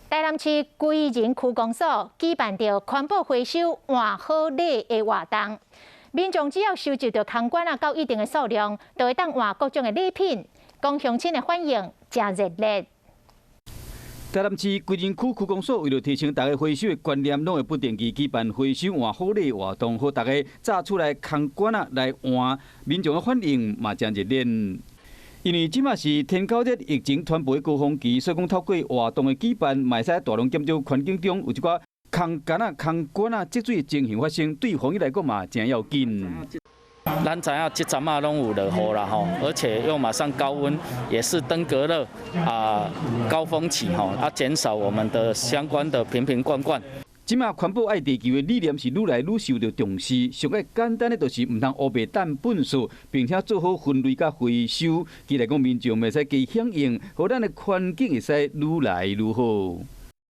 台南市歸仁區公所舉辦著環保回收換好禮的活動，民眾只要收集著空罐仔到一定的數量，就會當換各種的禮品，講鄉親的反應誠熱烈。台南市歸仁區區公所為著提升大家回收的觀念，攏會不定期舉辦回收換好禮活動，予大家紮厝內空罐仔來換，民眾的反應嘛誠熱烈。因為這馬是天狗熱疫情傳播高峰期，所以講透過活動的舉辦，嘛會使大量減少環境中有一寡空矸仔、空罐仔積水的情形發生，對防疫來講嘛誠要緊。咱知影這陣仔攏有落雨啦吼，而且又馬上高溫，也是登革熱啊高峰期吼，啊減少我們的相關的瓶瓶罐罐。這馬環保愛地球的理念是愈來愈受著重視，上蓋簡單的就是毋通烏白擲糞埽，並且做好分類佮回收。期待講民眾會使加響應，予咱的環境會使愈來愈好。